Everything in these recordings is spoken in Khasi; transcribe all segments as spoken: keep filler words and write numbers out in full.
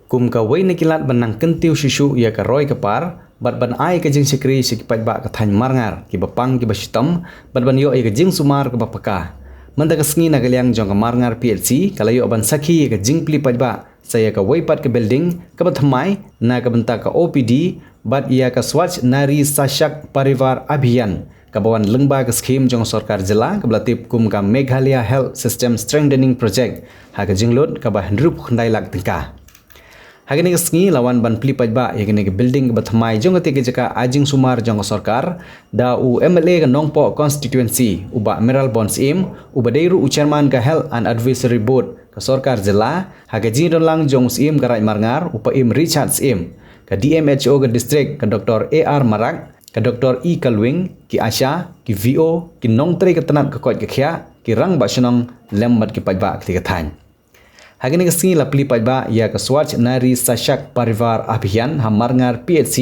Kum kawei na ki lad ban nang kyntiew shuh shuh ïa ka roi ka par bad ban ai ka jingshakri sha ki paidbah ka thaiñ Marngar kiba pang kiba shitom bad ban ïoh ïa ka jingsumar kaba paka. Mynta ka sngi na ka liang jong ka Marngar P H C ka la ïoh ban sakhi ïa ka jingplie paidbah sa ïa kawei pat ka building kaba thymmai na ka bynta ka O P D bad ïa ka Swachh Nari Sashakt Parivar Abhiyan kaba wan lyngba ka skhim jong sorkar jylla kaba la tip kum ka Meghalaya Health System Strengthening Project ha ka jinglut kaba hynriewphew khyndai lak tyngka. Ha kane ka sngi la wan ban plie paidbah ïa kane ka building kaba thymmai jong katei ka jaka ai jingsumar jong ka sorkar da u M L A ka Nongpoh Constituency u Bah Mayralborn Syiem uba dei ruh u chairman ka Health and Advisory Board ka sorkar jylla, ha ka jingdon lang jong u Syiem ka Raid Marngar u Paiem Richard Syiem, ka D M H O ka district ka Doctor A R Marak, ka Doctor E Kalwing, ki ASHA, ki V O, ki nongtrei ka tnat ka koit ka khiah, ki rangbah shnong lem bad ki paidbah katei ka thaiñ. Ha kane ka sngi la plie paidbah ïa ka Swachh Nari Sashakt Parivar Abhiyan ha Marngar P H C,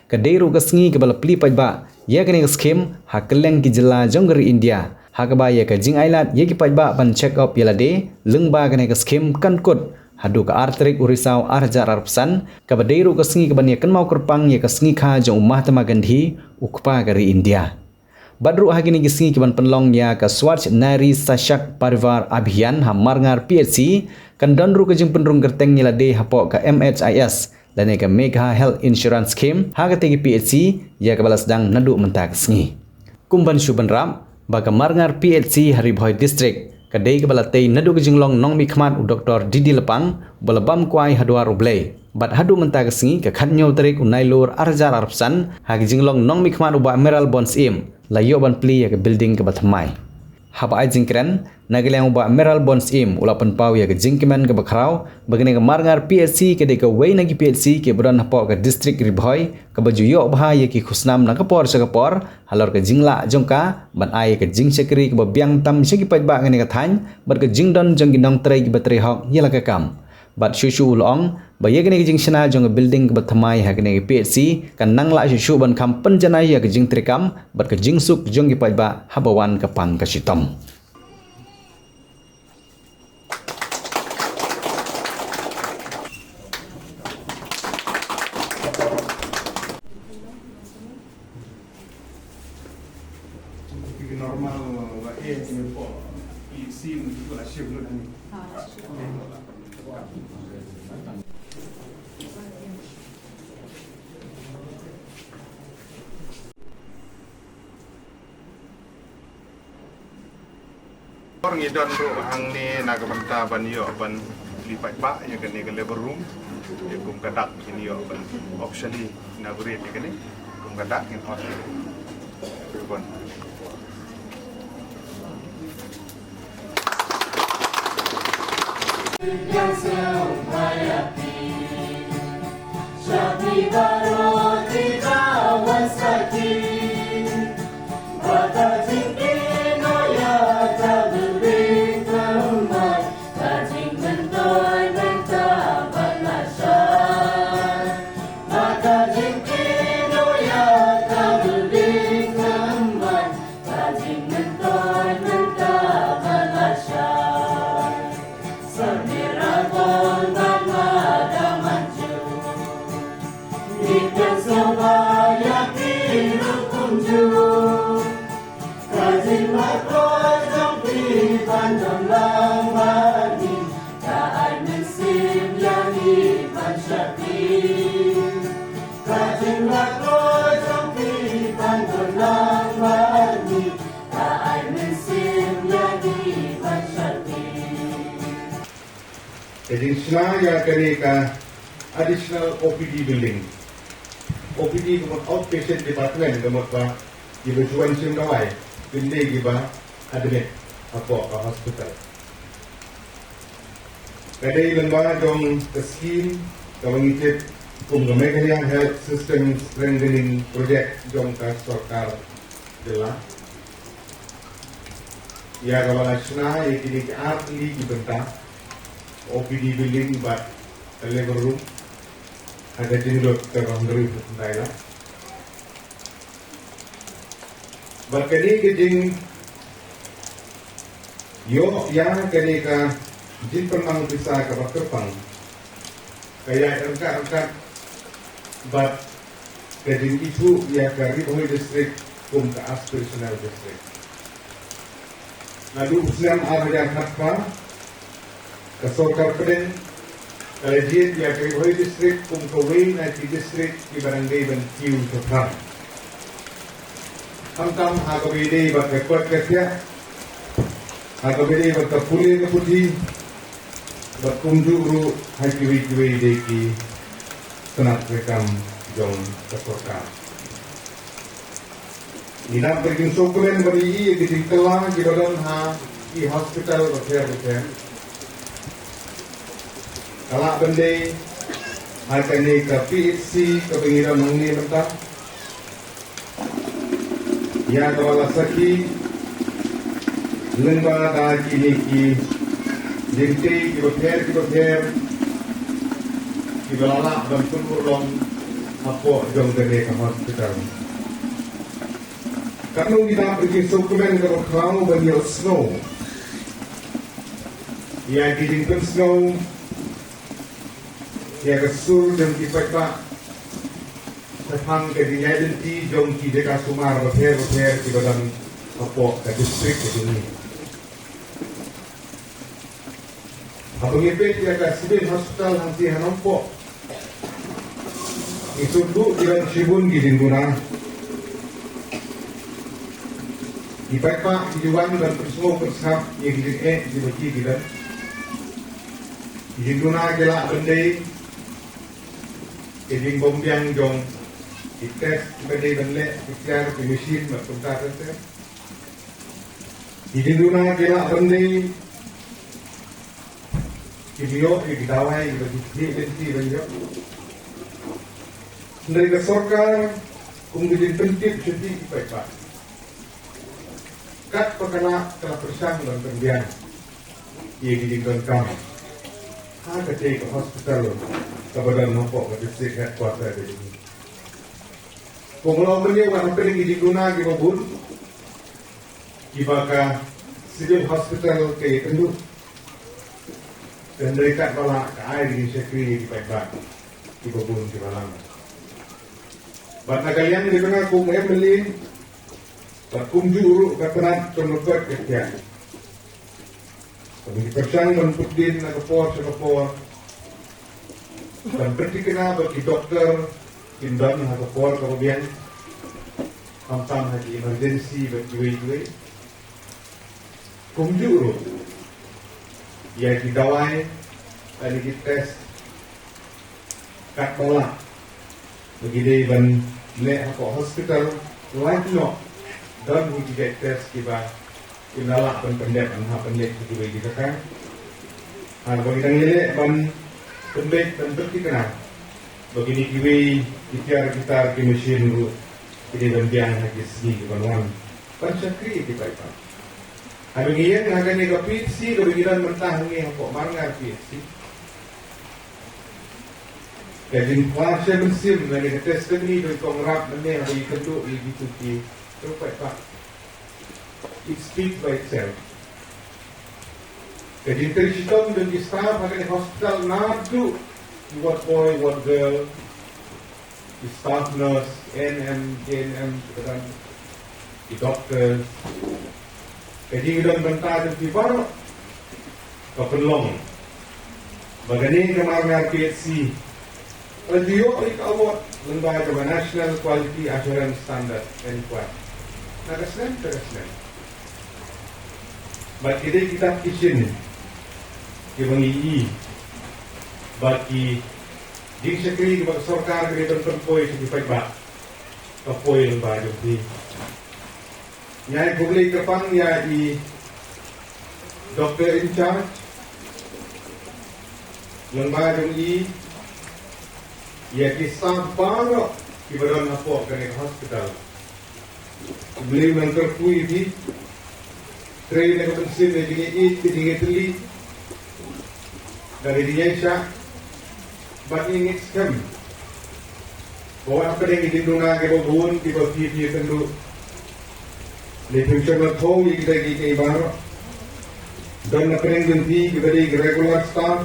ka dei ruh ka sngi kaba la plie paidbah ïa kane ka skhim ha kylleng ki jylla jong ka ri India, ha kaba ïa ka jingailad ïa ki paidbah ban check up ïa lade lyngba kane ka skhim kan kut haduh ka ar tarik u Risaw ar hajar arphew san, kaba dei ruh ka sngi kaban ïa kynmaw kyrpang ïa ka sngi kha jong u Mahatma Gandhi, u kpa ka ri India. Bad ruh ha kine ki sngi kiban pynlong ïa ka Swachh Nari Sashakt Parivar Abhiyan ha Marngar P H C, kan don ruh ka jingpynrung kyrteng ïa lade hapoh ka M H I S lane ka Megha Health Insurance Scheme ha katei ka P H C, ïa kaba la sdang naduh mynta ka sngi. Kum ban shu bynrap ba ka Marngar P H C ha Ri Bhoi District ka dei kaba la tei naduh ka jinglong nongmihkhmat u Doctor D D Lapang ba la bam kwai ha dwar U Blei. Bad haduh mynta ka sngi ka khathynñiew tarik u Nailur ar hajar arphew san ha ka jinglong nongmihkhmat u Bah Mayralborn Syiem la ïoh ban plie ïa ka building kaba thymmai. Haba ai jingkren na ka liang u Bah Mayralborn Syiem u la pynpaw ïa ka jingkmen kaba khraw ba kane ka Marngar P H C ka dei kawei na ki P H C kiba don hapoh ka district Ri Bhoi kaba ju ïoh bha ïa ki khusnam na ka por sha ka por halor ka jinglah jong ka ban ai ka jingshakri kaba biang tam sha ki paidbah kane ka thaiñ bad ka jingdon jong ki nongtrei kiba trei hok ïa la ka kam. Bad shuh shuh u la ong ba ïa kane ka jingshna jong ka building kaba thymmai ha kane ka P H C kan nang lah shuh shuh ban kham pynjanai ïa ka jingtrei kam bad ka jingsuk jong ki paidbah haba wan ka pang ka shitom. Normal ba eh ni po i sim ko la shift lo ni. Por ngi don ruh hangne na ka bynta ban ïoh ban plie paidbah ïa kane ka labor room. Ïa kum ka dak ngin ïoh ban officially inaugurate ïa kane. Kum ka dak ngin on. Everyone. Ka jingshna ïa kane ka additional O P D building. O P D ka mut outpatient department, ka mut ba kiba ju wan shim dawai, kin dei kiba admit hapoh ka hospital. Ka dei lyngba jong ka scheme kaba ngi tip kum ka Meghalaya Health System Strengthening Project jong ka sorkar jylla. Ïa kaba la shna ïa kine ki ar tylli ki bynta, O P D building bad ka labor room, ha ka jinglut kaba hynriew phew khyndai lak. Bad kane ka jingïoh ïa kane ka jingpynmang pisa kaba kyrpang ka ïaid ryngkat ryngkat bad ka jingithuh ïa ka Ri Bhoi District kum ka aspirational district. Naduh u snem ar hajar khatphra, ka sorkar pdeng ka la jied ïa ka Ri Bhoi District kum kawei na ki district kiba dang dei ban kiew shaphrang. Khamtam ha kaba ïadei bad ka koit ka khiah, ha kaba ïadei bad ka pule ka puthi, bad kumjuh ruh ha kiwei kiwei de ki tnat treikam jong ka sorkar. Ngi dap ban jingsngewkmen ban ïohi ïa ki jingkylla kiba don ha ki hospital bapher bapher. Ka lah ban dei ha kane ka P H C kaba ngi don hangne mynta, ïa kaba la sakhi lyngba da kine ki jingtei kiba pher kiba pher kiba la lah ban pynurlong hapoh jong kane ka hospital. Katno ngi dap ban jingsngewkmen kaba khraw ban ïohsngew ïa ki jingpynsngew ïa ka sur jong ki paidbah shaphang ka jingïaid lynti jong ki jaka sumar bapher bapher kiba don hapoh ka district ka jong ngi. Haba ngi peit ïa ka Civil Hospital hangne ha Nongpoh, ngi sngewthuh ki don shibun ki jingduna. Ki paidbah ki ju wan ban pynsngew pynsngap ïa ki jingeh kiba ki don. Ki jingduna ki lah ban dei ki jingbymbiang jong ki test kiba dei ban leh, ki tiar, ki machine bad kumta ter ter. Ki jingduna ki lah ban dei ki ïoh ïa ki dawai kiba ki thied lynti ban ïoh. Hynrei ka sorkar kum ka jingpyntip sha ki paidbah, katba ka lah ka la pyrshang ban pynbiang ïa ki jingdonkam ha katei ka hospital kaba don hapoh ka district headquarter ka jong ngi. Kum ba la ong mynne, wat hapdeng ki jingduna kiba bun kiba ka Civil Hospital ka ïakynduh, hynrei katba lah ka ai ka jingshakri ïa ki paidbah kiba bun kiba lang. Bad na ka liang jong nga kum u M L A bad kumjuh ruh ka tnat jong ka koit ka khiah, ngi pyrshang ban put dien na ka por sha ka por ban pynthikna ba ki doktor kin don ha ka por kaba biang, khamtam ha ki emergency bad kiwei kiwei. Kumjuh ruh ïa ki dawai lane ki test katba lah ba ki dei ban leh hapoh hospital, lait noh don hi ki jait test kiba ki la lah ban pyndep, ban hap ban leh ha kiwei ki jaka. Haba ki dang ïaleh ban pynbeit ban pynthikna ba kine kiwei ki tiar ki tar ki machine ruh ki dei ban biang ha ki sngi kiban wan ban shakri ïa ki paidbah. Haba ngi ïeng ha kane ka P H C kaba ngi don mynta hangne hapoh Marngar P H C, ka jingkwah sha mynsiem lane ka testimony jong kong Rap mynne haba ïakynduh ïa kito ki paidbah, it speaks by itself. Ka jingtrei shitom jong ki staff ha kane ka hospital, naduh ki ward boy, ward girl, ki staff nurse, A N M, G N M, ki doktor, ka jingdon bynta jong ki baroh ka pynlong ba kane ka Marngar P H C ka la ju ïoh ïa ka award lyngba jong ka National Quality Assurance Standard, N Q A S, na ka snem sha ka snem. Bad ki dei kita ki shin kiba ngi i ba ki jingshakri kiba ka sorkar ka dei ban pynpoi sha ki paidbah ka poi lyngba jong ki. Ngi ai khublei kyrpang ïa i Doctor in charge, lyngba jong i, ïa ki staff baroh kiba don hapoh kane ka hospital. U Blei un nang kyrkhu ïa phi. Trei na ka mynsiem ïa ka jingïeit, ka jingïatylli, da ka jingïaishah. Bad ngi ngeit skhem ba wat hapdeng ki jingduna kiba bun kiba phi phi ïakynduh, lei phim shym la thew ïa kita kiei kiei baroh. Don hapdeng jong phi kiba dei ki regular staff,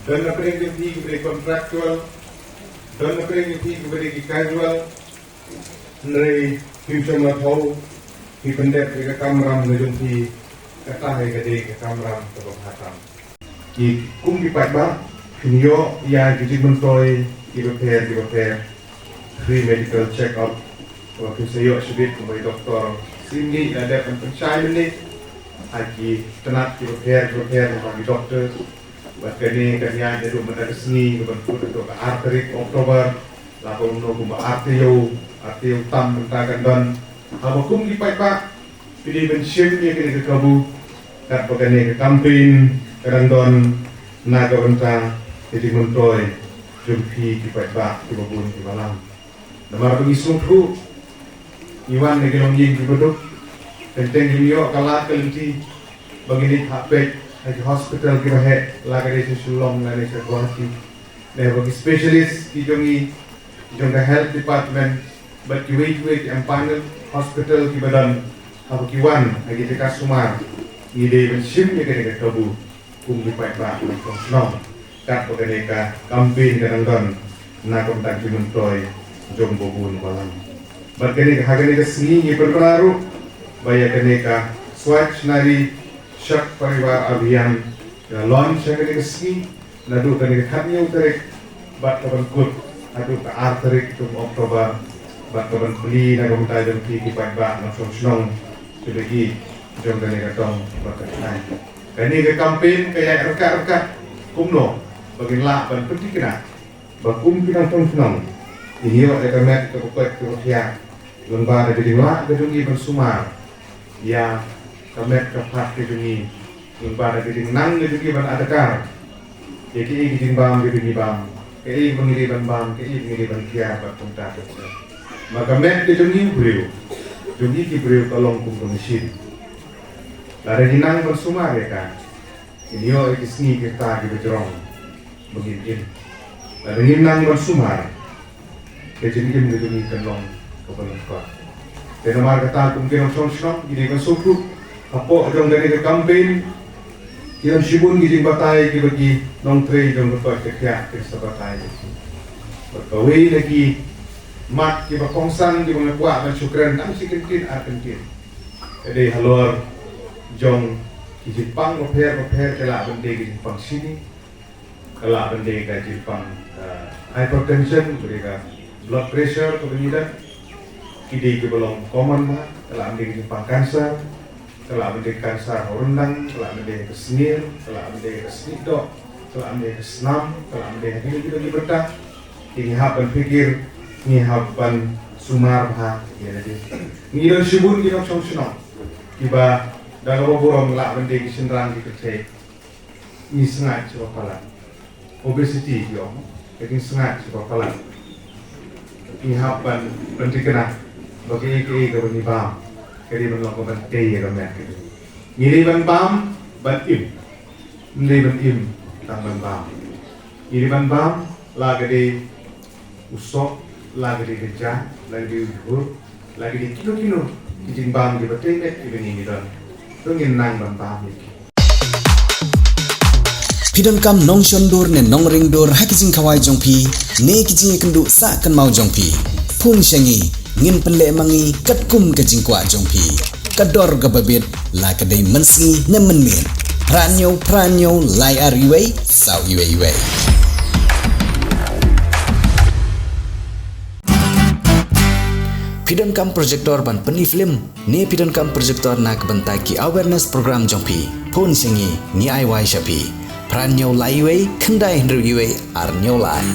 Don na pdeng jong phi kiba dei contractual, don na pdeng jong phi kiba dei ki casual. Hynrei phim shym la thew, phi pyndep ïa ka kamram na jong phi, kata hi ka dei ka kamram kaba bha tam. Ki kum ki paidbah, phin ïoh ïa ki jingmyntoi kiba pher kiba pher, free medical check up, ba phin sa ïoh shibit kum ba i doktor Syiemlieh i la dep ban pynshai mynne ha ki tnat kiba pher kiba pher na ki doktor. Bad kane kan ïaid naduh mynta ka sngi kaban kut haduh ka ar tarik October, la kumno kumba ar taïew, ar taïew tam mynta kan don. Haba kum ki paidbah phi dei ban shim ïa kane ka kabu, katba kane ka campaign ka dang don na ka bynta ka jingmyntoi jong phi ki paidbah kiba bun kiba lang. Namar ba ngi sngewthuh, ngi wan na ki longïing kiba duk, teng teng ngim ïoh ka lad ka lynti ba ngin ïa peit ha ki hospital kiba heh, la ka dei sha Shillong lane sha Guwahati. Ne ba ki specialist ki jong ngi, ki jong ka health department bad kiwei kiwei ki empanel hospital kiba don, haba ki wan ha ki jaka sumar, ngi dei ban shim ïa kane ka kabu kum ki paidbah na Nongshong Shnong, katba kane ka campaign ka dang don na ka bynta ka jingmyntoi jong ba bun ba lang. Bad kane ka, ha kane ka sngi ngi pynbna ruh ba ïa kane ka Swachh Nari Shakti Parivar Abhiyan ka launch ha kane ka sngi naduh kane ka khathynñiew tarik bad kaban kut haduh ka ar tarik jong October, bad kaban plie na ka bynta jong phi ki paidbah Nongshong Shnong kiba ïeit jong kane ka dong bad ka thain. Kane ka campaign ka ïaid ryngkat ryngkat kumno ba ngin lah ban pynthikna ba kum ki Nongshong Shnong ngin ïoh ïa ka met kaba koit kaba khiah lyngba da ka jinglah ka jong ngi ban sumar ïa ka met ka phad ka jong ngi, lyngba da ka jingnang ka jong ngi ban adkar ïa kaei ka jingbam ka jong ngi bam, kaei ba ngi dei ban bam, kaei ba ngi dei ban kiar bad kumta kumta. Ma ka met ka jong ngi u briew, jong ngi ki briew ka long kum ka machine. Lada ngi nang ban sumar ïa ka, ngin ïoh ïa ki sngi ki rta kiba jrong ba ngin im. Lada ngim nang ban sumar, ka jingim ka jong ngi kan long kaba lyngkot. Te namar kata kum ki Nongshong Shnong ngi dei ban sngewthuh hapoh jong kane ka campaign ki don shibun ki jingbatai kiba ki nongtrei jong ka koit ka khiah kin sa batai. Bad kawei na ki mat kiba kongsan kiba nga kwah ban shu kren tang shi kyntien ar kyntien ka dei halor jong ki jingpang bapher bapher, ka lah ban dei ki jingpang shini, ka lah ban dei ka jingpang, eh, hypertension, ka dei ka blood pressure kaba ngi don. Ki dei kiba long common bha, ka lah ban dei ka jingpang cancer, ka lah ban dei ka cancer ha u ryndang, ka lah ban dei ka snier, ka lah ban dei ka snieh doh, ka lah ban dei ka snam, ka lah ban dei ha kino kino ki bynta. Te ngi hap ban pyrkhat, ngi hap ban sumar bha ïa lade. Ngi don shibun ki Nongshong Shnong kiba da kaba burom lah ban dei ki shynrang ki kynthei. Ngi sngaid sha ba palat. Obesity ki ong, ka jingsngaid sha ba palat. Ngi hap ban, ban thikna ba kaei kaei kaba ngi bam ka dei ban long kaban tei ïa ka met ka jong ngi. Ngi dei ban bam ban im. Ym dei ban im tang ban bam. Ngi dei ban bam la ka dei u soh, la ka dei ka jaiñ, la ka dei u jhur, la ka dei kino kino ki jingbam kiba tei met kiba ngi ngi don. To ngin nang ban bam ïa ki. Phi donkam nongshon dur ne nongring dur ha ki jingkhawai jong phi ne ki jingïakynduh sah kynmaw jong phi? Phone sha ngi, ngin pynleh ma ngi katkum ka jingkwah jong phi. Ka dor kaba bit, la ka dei mynsngi ne mynmiet. Phra hynñiew phra hynñiew lai ar iwei saw iwei iwei. Phi donkam projector ban pyni film ne phi donkam projector na ka bynta ki awareness program jong phi? Phone sha ngi, ngi ai wai sha phi. Phra hynñiew lai iwei khyndai hynriew iwei ar hynñiew lai.